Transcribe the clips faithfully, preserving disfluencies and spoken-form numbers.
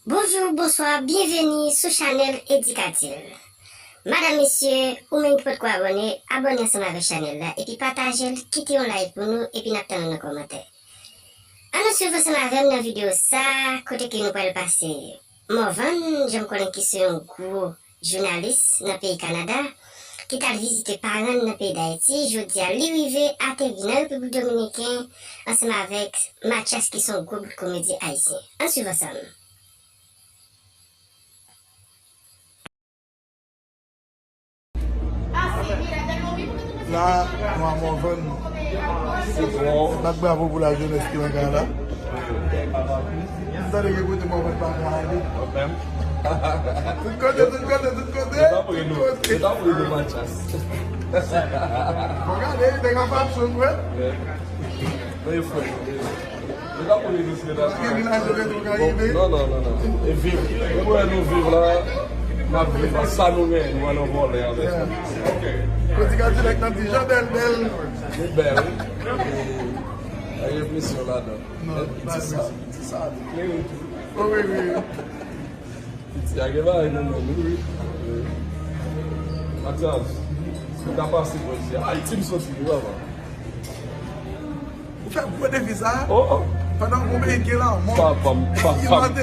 Bonjou, bonswa, byenveni sou chanèl Edikativ. Madanm, mesye, ou menm ki potko abòne, abòne ansanm avèk chanèl la epi pataje l, kite yon like pou nou epi n ap tann ou nan kòmantè. Ann nou swiv ansanm avè m nan videyo sa a, kote ke nou pral pase Morvan, Jan Colin ki se yon gwo jounalis nan peyi Kanada, ki t al vizite paran l nan peyi Dayiti, jodi a li rive ateri nan Repiblik Dominiken ansanm avèk Mathias ki se yon gwo bout komedyen ayisyen. Ann swiv ansanm. La, nou a Morvan. Sitwon. Bat bravo pou lajenès ki nan kay la. M tande gen kote Morvan pa ka ale. Tout kote, tout kote, tout kote. Yo t ap ri nou. Yo t ap ri nou, Mathias. Bon, gade, nèg ap ap sou mwen. Men frè. Yo t ap ri nou, mesye, la. Gen vilaj yo retwo Karibe. Non, non, non, non. E viv. Ou wè nou viv la. N ap viv ak sa nou genyen, nou pa nan vòlè avè sa. Ok. Kotika dirèk nan di jan bèl, bèl. Nou bèl. Ay, gen misyon ladan. Non, piti sa, piti sa, li klere tou. Oh, wi, wi. Piti a gen bagay nan men l, wi. Mathias, si w ta pase bò isi a, Ayiti m soti, wi, papa. Ou fè gwo defi sa? Oh, oh. Pandan w gen la, mò. Papa m, papa m,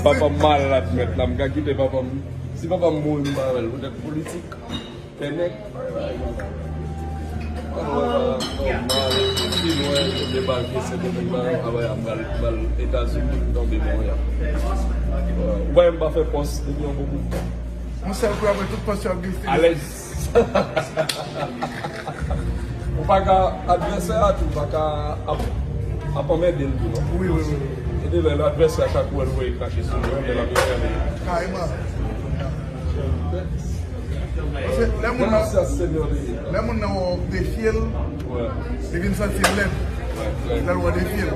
papa m malad nèt la, m ka kite papa m. Si papa m mouri, m pa wè l. Poutèt politik. Fè nèg. Nòmal, Chinois, debake, se demen ba, aba, m pral, m pral Etazini, m tonbe Monreyal. Ou pa wè m pa fè pòs depi yon bon bout tan. Yon sèl kou apre tout pòs yo ap gen stil. Alèz. Ou pa ka, advèsè a tou, ou pa ka ap, ap anmède l tou, non. Wi, wi, wi, wi. E de lè advèsè a ka kou wè l voye krache sou li, lè l ap anmède l. Kareman. Paske lè moun nan, lè moun nan wè w defye l, li vin santi l lèd. Lè l wè w defye l.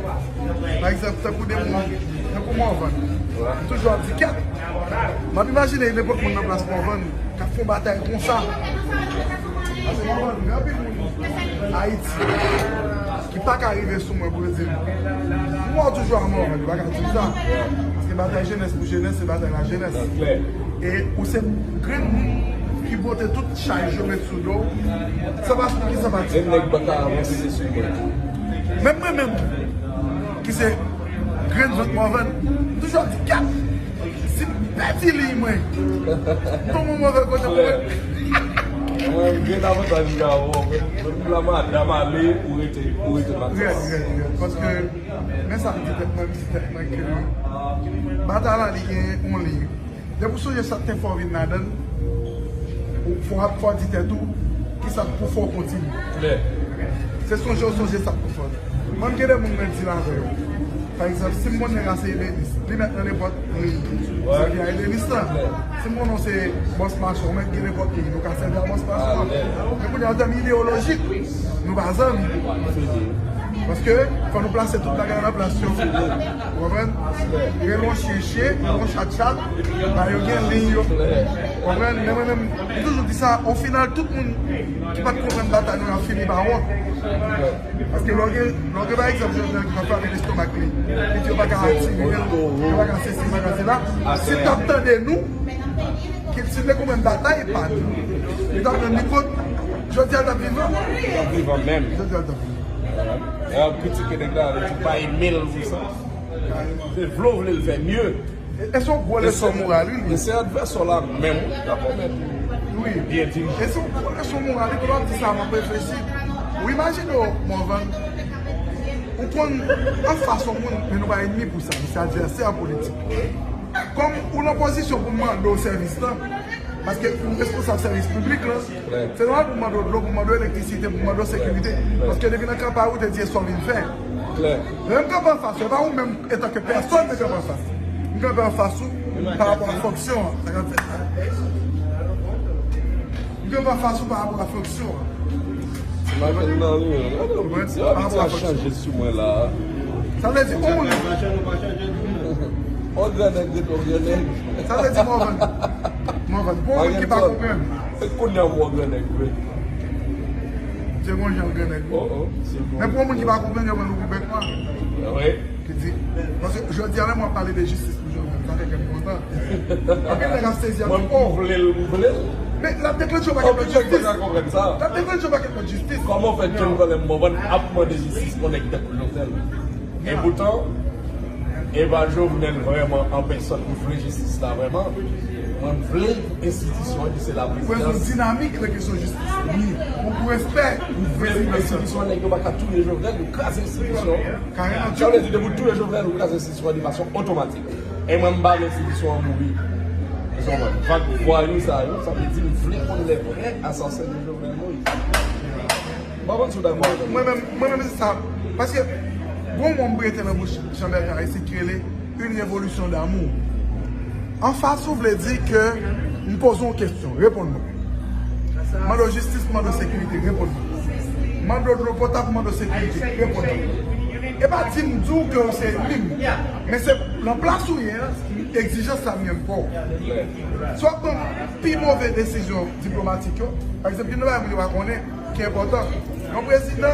Pa egzanp, tankou de moun, tankou Morvan. M toujou ap di, kèt! M ap imajine nenpòt moun nan plas Morvan k ap fè yon batay konsa. Paske Morvan, gen anpil moun Ayiti ki pa ka rive sou mwen pou yo di m, m wè w toujou a Morvan, yo pa ka di m sa. Paske batay jenès pou jenès, se batay lajenès. E ou se grenn moun ki pote tout chay yo met sou do w. Sa pa sou ki sa pa ti. Menm nèg pa ka avanse sou mwen. Menm mwen menm, ki se grenn vant Morvan, m toujou ap di, kèt! Si m pèdi liy mwen, m tonbe yon move kote pou mwen. Mwen, m gen avantaj m gen avè w, men m la madanm ale, ou rete, ou rete Mathias. Rete, rete, rete. Paske, men sa m di tèt mwen, m di tèt mwen ke batay la, li gen yon liy. Depi w sonje sa k te fè w vin ladan l, ou fò, fò w di tèt ou, kisa k pou fè w kontinye. Klè. Se sonje w sonje sa k pou fè w vin. Mwen, m gen de moun mwen di l avè yo. Pa egzanp, si m konnen nèg la se ebenis, li mèt nan nenpòt peyi, sèvi a ebenis lan. Si m konnen w se bòs machann, ou mèt gen nenpòt peyi, nou ka sèvi a bòs machann an. Men kounye a, an tèm ideyolojik, nou pa zanmi. Paske fò nou plase tout bagay nan plas yo. Ou konprann? Rele yon chen chen, rele yon chat chat, ba yo gen liy yo. Ou konprann? Men mwen menm, m toujou di sa, o final, tout moun ki pa t konprann batay nou, y ap fini pa wont. Paske lè w gen, lè w gen, pa egzanp, jodi a ki pa frape lestomak li, li di yo pa ka atire l, yo pa ka sesi, pa ka sela, si l t ap tande nou, ki, si l te konprann batay pa nou, li t ap rann li kont, jodi a l t ap vivan. Li t ap vivan menm. Jodi a l t ap vivan. Lè y ap kritike nèg la, yo di pa eme l pou sa. Se vle w vle l fè mye. E, e se yon gwo leson moral, wi, li. E se advèsè w la menm, wi, k ap remèt ou. Wi. Byen dirije. E se yon gwo leson moral, wi, lè w ap di sa, m ap reflechi. Ou imajine w, Morvan, ou konn anfas yon moun, men nou pa ènmi pou sa, nou se advèsè politik. Kòm ou nan pozisyon pou mande w sèvis lan, paske ou responsab sèvis piblik lan, se nòmal pou mande w dlo, pou mande w elektrisite, pou mande w sekirite. Paske depi nan kanpay ou te di e sa w vin fè. Klè. Lè m kanpe anfas ou, e pa ou menm antanke pèsòn m te kanpe anfas. M kanpe anfas ou pa rapò a fonksyon an. Sa k ap fèt la. M kanpe anfas ou pa rapò a fonksyon an. Madanm nan, wi, gade yon piti, yon piti a chanje sou mwen la. Sa vle di, yon moun. On grannèg rete on grannèg. Sa vle di, Morvan. Morvan, pou yon moun ki pa konprann. E kounye a m wè grannèg vre. Se yon jan grannèg. Oh, oh, se bon. Men pou yon moun ki pa konprann, yo pran nou pou bèt nwa. Wi. Ki di, paske jodi a, lè mwen ap pale de jistis pou Jovenel, Sa fè kè m kontan. Anpil nèg ap sezi ap di, oh, m vle l, m vle l. Men l ap deklannche yon pakèt lòt jistis. L ap deklannche yon pakèt lòt jistis. Kòman fè ke m vle m konprann ap mande jistis pou nèg tankou Jovenel? E poutan, e pa Jovenel vrèman an pèsòn ki vle jistis la vrèman. Mwen m vle enstitisyon an ki se la prezidans. Yon dinamik nan kesyon jistis. Wi. Pou, pou respè. M vle enstitisyon an, nèg yo pa ka touye Jovenel, yo kraze enstitisyon an. Sa vle di depi w touye Jovenel, ou kraze enstitisyon an de fason otomatik. E mwen m pa vle enstitisyon an mouri. Ou konprann? Vag vwayou sa yo, sa vle di m vle konn lè vrè asasen de Jovenel Moïse. M pa konn si w dakò avè m. Mwen menm, mwen menm se sa. Paske gon mo m rete nan bouch Jean Bertrand Aristide ki rele une révolution d'amour. Anfas ou vle di ke m poze yon kesyon, reponn mwen. Mande w jistis, mande w sekirite, reponn mwen. Mande w dlo potab, mande w sekirite, reponn mwen. E pa di m di w ke w se enmi m. Men se nan plas ou ye an, egzijans sa m gen pou w. Si w ap pran pi move desizyon diplomatik yo, pa egzanp, youn nan bagay moun yo pa konnen, ki enpòtan. Yon prezidan